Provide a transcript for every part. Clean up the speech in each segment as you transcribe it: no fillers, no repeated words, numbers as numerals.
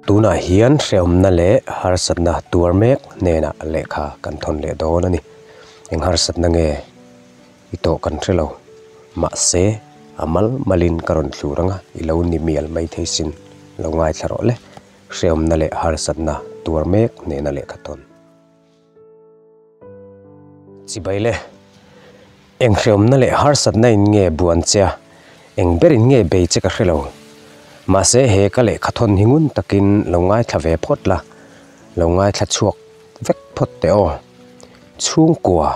Tunah hian hrehawmna leh harsatna tuar mek hnenah lehkha kan thawn leh dawn a ni. Eng harsatna nge i tawh kan hre lo. Mahse, a mal malin ka rawn thlur ang a, i lo ni mial mai thei sin. Lo ngaithla rawh le, hrehawmna leh harsatna tuar mek hnena lehkha thawn. Chibai le, eng hreawmna leh harsatna in nge buan che a, eng berin nge bei che ka hre lo. Mahse he ka lehkha thawn hi ngun takin lo ngaithla ve phawt la, lo ngaithla chhuak vek phawt teh aw. Chhungkua,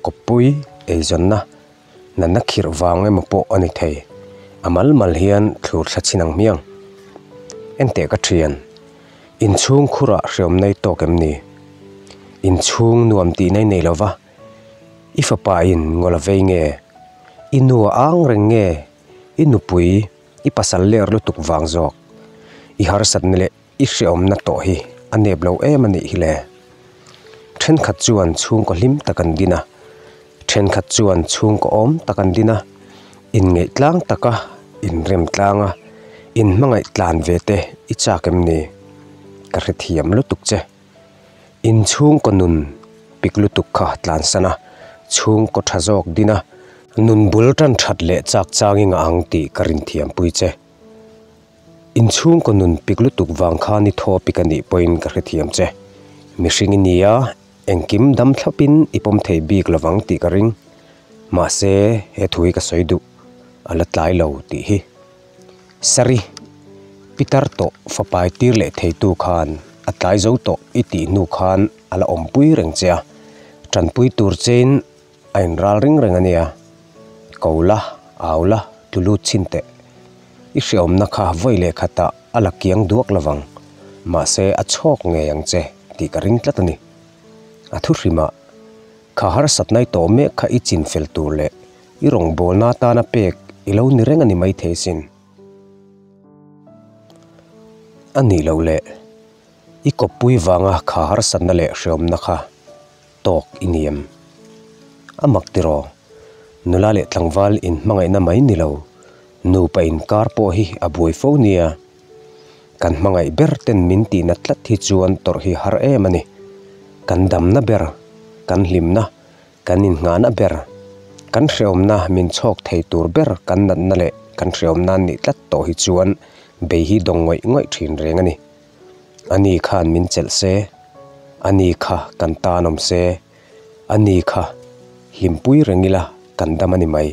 kawppui, eizawnna, natna khirh vang emaw pawh a ni thei. A mal mal hian thlur thla chhin ang hmiang. Enteh ka thian, inchhung khurah hreawm nei tawk em ni? Inchhung nuam tih nei nei lova, i fapa in ngawl a vei nge? I nu a ang reng nge? I nupui, i pasal ler lutuk vang zawk? I harsatna leh I hreawmna tawh hi a nep lo em a nih hi le. Thenkhat chuan chhungkaw hlim tak an din a, thenkhat chuan chhungkaw awm tak an din a, inngeih tlang taka inrem tlang a, inhmangaih tlan ve te i chak em ni? Ka hrethiam lutuk che. In chhungkaw nun pik lutuk kha tlansan a, chhungkaw tha zawk din a, nun bul tan that leh chak chang i ngah ang tih ka rinthiampui che. Inchhungkaw nun pik lutuk vang khan i thaw pik a nih pawhin ka hrethiam che. Mihring i nia, engkim dam thlapin i pawm thei bik lovang tih ka ring. Mahse, he thu hi ka sawi duh, a la tlai lo tih hi. Sari, Pitar tawh fapai tir leh theitu khan a tlai zo tawh i tih hnu khan a la awmpui reng che a, tanpui tur chein A inral ring reng a nia. Ko la, au la, tlu lut chhin teh. I hreawmna kha vawi leh khatah a la kiang duak lovang. Mahse a chhawk ngei ang che tih ka ring tlat a ni. A thu hrimah, kha harsatna i tawh mek kha i chin fel tur leh i rawngbawlna atana pek i lo ni reng a ni maithei sin. A nih loh leh, i kawppui vanga kha harsatna leh hreawmna kha tawk i ni em? A mak tiraw? Nula leh tlangval inhmangaihna mai ni lo, nupa inkar pawh hi a buai fo nia. Kan hmangaih ber ten min tihna tlat hi chuan tawrh hi har em a ni. Kan damna ber, kan hlimna, kan innghahna ber, kan hreawmna min chhawk thei tur ber kan natna leh kan hreawmna an nih tlat tawh hi chuan bei hi dawng ngawih ngawih thin reng a ni. Ani khan min chelh se, ani kha kan tan awm se, ani kha hlimpui reng ila kan dam a ni mai.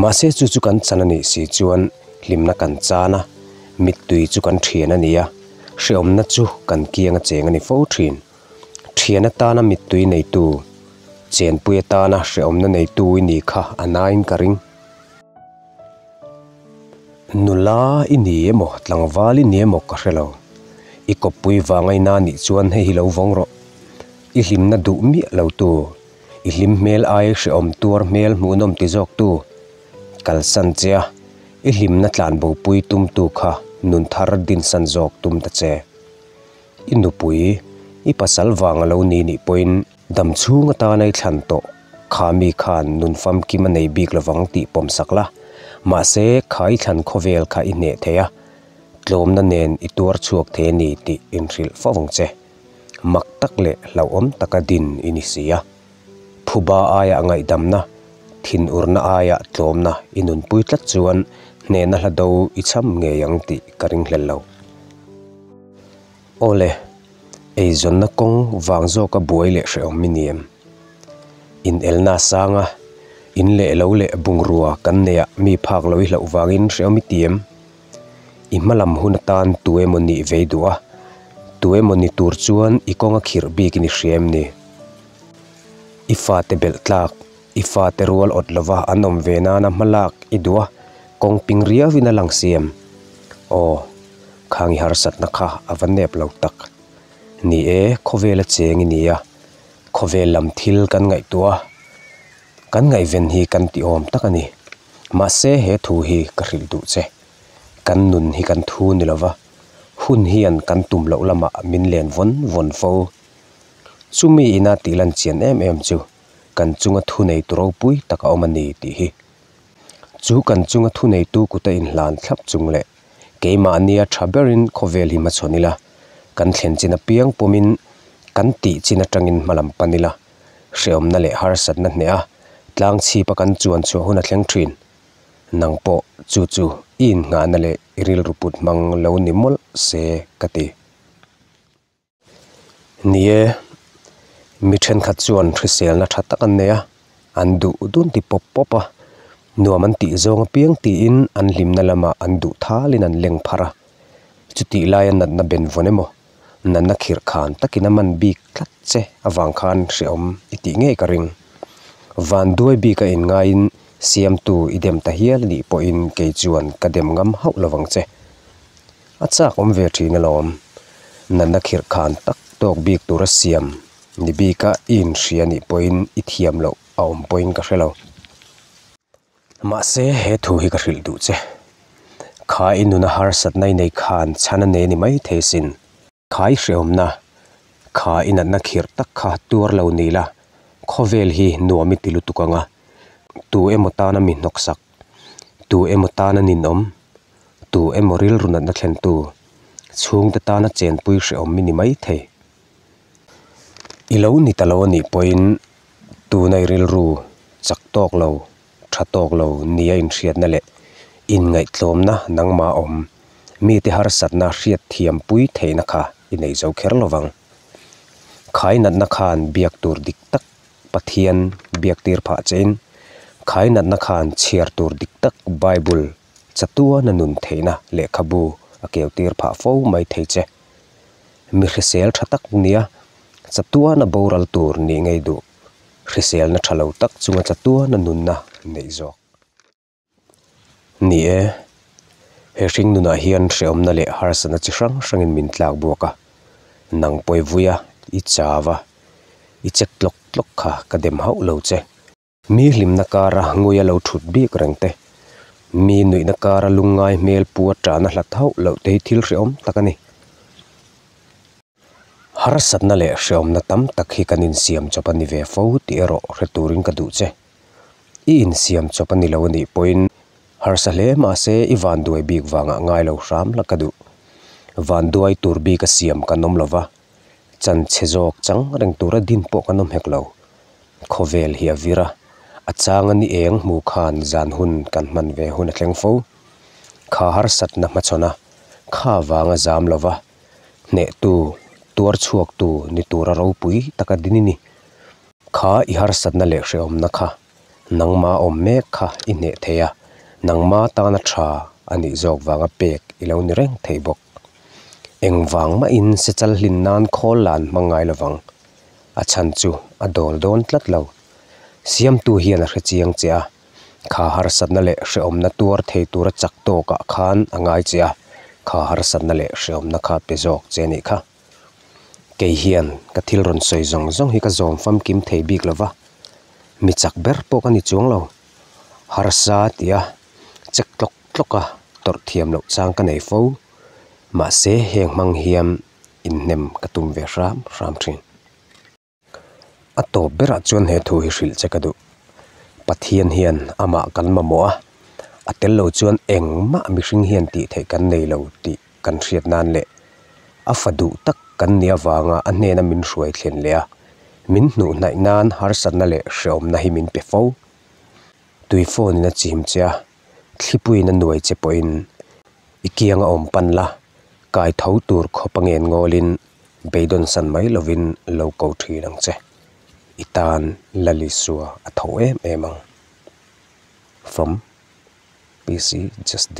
Mahse chu chu kan chan a nih si chuan hlimna kan chan a, mittui chu kan thian a ni a, hreawmna chu kan kiang a cheng a ni fo thin. Thian atana mittui neitu, chenpui atana hreawmna neitu i ni kha a nain ka ring. Nula i ni emaw, tlangval i ni emaw ka hre lo. I kawppui vang aina nih chuan hei hi lo vawng rawh. I hlimna duh miah lo tu, i hlim hmel ai hrehawm tuar hmel hmuhnawm ti zawk tu, kalsan che a, i hlimna tlanbopui tumtu kha nun thar dinsan zawk tum ta che. I nupui, i pasal vang a lo ni nih pawhin Dam chhung atana i thlan tawh kha mi khan nun famkim a nei bik lovang tih pawm sak la, mahse kha i thlan khawvel kha i hneh thei a, tlawmna nen i tuar chhuak thei a ni tih inhrilh fo ang che. Mak tak leh hlauhawm taka din i ni si a. Phuba aia ngaihdamna, thinurna aia tlawmna i nunpui tlat chuan hnehna hla do i cham ngei ang tih ka ringhlel lo. Awle, eizawnna kawng vang zawka buai leh hrehawm i ni em? Inelna a sang a, in leh lo leh bungrua kan neih ah mi phak lo i hlauh vangin hrehawm i ti em? I hma lam hun atan tu emaw nih vei duh a, tu emaw ni tur chuan i kawng a khirh bikin i hria em ni? I fate belh tlak, i fate rual awt lova an awm ve nana hma lak i duh a, kawng ping riauin a lang si em? Aw. Khang i harsatna kha a va nep lo tak. Ni e, khawvela cheng i ni a, khawvel lam thil kan ngaihtuah a, kan ngaihven hi kan ti awm tak a ni. Mahse he thu hi ka hrilh duh che. Kan nun hi kan thu ni lova, hun hian kan tum loh lamah min len vawn vawn fo. Chumi ina tih lan chian em em chu kan chunga thuneitu ropui tak a awm a ni tih hi. Chu kan chunga thuneitu kuta inhlan thlap chung leh. Keimahnia tha berin khawvel hi hmachhawn ila, kan thlen chin apiang pawmin kan tih chin atangin hmalam pan ila, hrehawmna leh harsatna hneh a, tlang chhipa kan chuan chhuah hun a thleng thin. Nang pawh chu chu i innghahna leh i rilru put hmang lo ni mawlh se ka ti. Ni e, mi thenkhat chuan hriselna tha tak an nei a, an duh dun ti pawp pawp a, nuam an tih zawng apiang tiin an hlimna lamah an duh thalin an leng phar a. Chutih laia natna benvawn emaw, natna khirh khan takin a man bik tlat che avang khan hrehawm i tih ngei ka ring. Van duai bika inngaiin siamtu i dem ta hial a nih pawhin kei chuan ka dem ngam hauh lovang che. A chak awm ve thin alawm. Natna khirh khan tak tawk bik tura siam ni bika i inhria nih pawhin i thiam loh a awm pawhin ka hre lo. Mahse he thu hi ka hrilh duh che. Kha i nuna harsatna i nei khan chhan a nei a ni mai thei sin. Kha i hrehawmna, kha i natna khirh tak kha tuar lo ni la, khawvel hi nuam i ti lutuk ang a. Tu emaw tana mi hnawksak, tu emaw tana ninawm, tu emaw rilru natna thlentu, chhungte tana chenpui hrehawm i ni mai thei. I lo ni ta lo a nih pawhin tuna i rilru chak tawk lo, tha tawk lo nia inhriatna leh inngaihtlawmna nangmah awm mite harsatna hriat thiampui theihna kha i nei zo kher lo vang. Khai natna khan biak tur dik tak Pathian biak tir phah chein, khai natna khan chhiar tur dik tak Bible chatuana nun theihna lehkhabu a keu tir phah fo mai thei che. Mi hrisel tha tak nia chatuana boral tur nih ngei duh, hriselna tha lo tak chunga chatuana nunna neih zawk. Ni e, he hring nunah hian hrehawmna leh harsatna chi hrang hrangin min tlak buak a, nang pawi vui a, i chau a, i chek tlawk tlawk kha ka dem hauh lo che. Mi hlimna kara ngui a lo thut bik reng te, mi nuihna kara lungngai hmel pu a tahna hlat hauh loh te hi thil hrehawm tak a ni. Harsatna leh hrehawmna tam tak hi kan insiam chawp a ni ve fo tih erawh hre turin ka duh che. I insiam chawp a ni lo a nih pawhin harsa hle mahse i vanduai bik vangah ngai lo hram la ka duh. Vanduai tur bik a siam kan awm lo va, chan chhe zawk chang reng tura din pawh kan awm hek lo. Khawvel hi a vir a, a chang a ni eng hmu khan zan hun kan hman ve hun a thleng fo. Kha harsatna hmachhawn a, kha vanga zam lo va, hnehtu, tuar chhuaktu ni tura ropui taka din i ni. Kha i harsatna leh hrehawmna kha nangma awm mek kha i hneh thei a, nangma tana tha a nih zawk vanga pek i lo ni reng thei bawk. Engvang mahin sechal hlin nan khawl lan hmang ngai lovang. A chhan chu a dawl dawn tlat lo. Siamtu hian a hre chiang che a, kha harsatna leh hrehawmna tuar thei tura chak tawkah khan a ngai che a, kha harsatna leh hrehawmna kha pe zawk che a nih kha. Kei hian ka thil rawn sawi zawng zawng hi ka zawm famkim thei bik lo va, mi chak ber pawh ka ni chuang lo. Harsa tia chek tlawk tlawk a tawrh thiam loh chang ka nei fo. Mahse heng hmang hian inhnem ka tum ve hram hram thin. A tawp berah chuan he thu hi hrilh che ka duh. Pathian hian amah kan mamawh a, a tel lo chuan engmah mihring hian tih theih kan nei lo tih kan hriat nan leh a fa duh tak kan nih avanga a hnena min hruai thlen leh a, min hnuh hnaih nan harsatna leh hrehawmna hi min pe fo. Tui phone in a chim che a, thlipuiin a nuai che pawhin i kianga awm pan la, kai tho tur khawp a ngen ngawlin beidawn san mai lovin lo ko thin ang che. I tan Lalisua a tho em em ang. From PC Just D.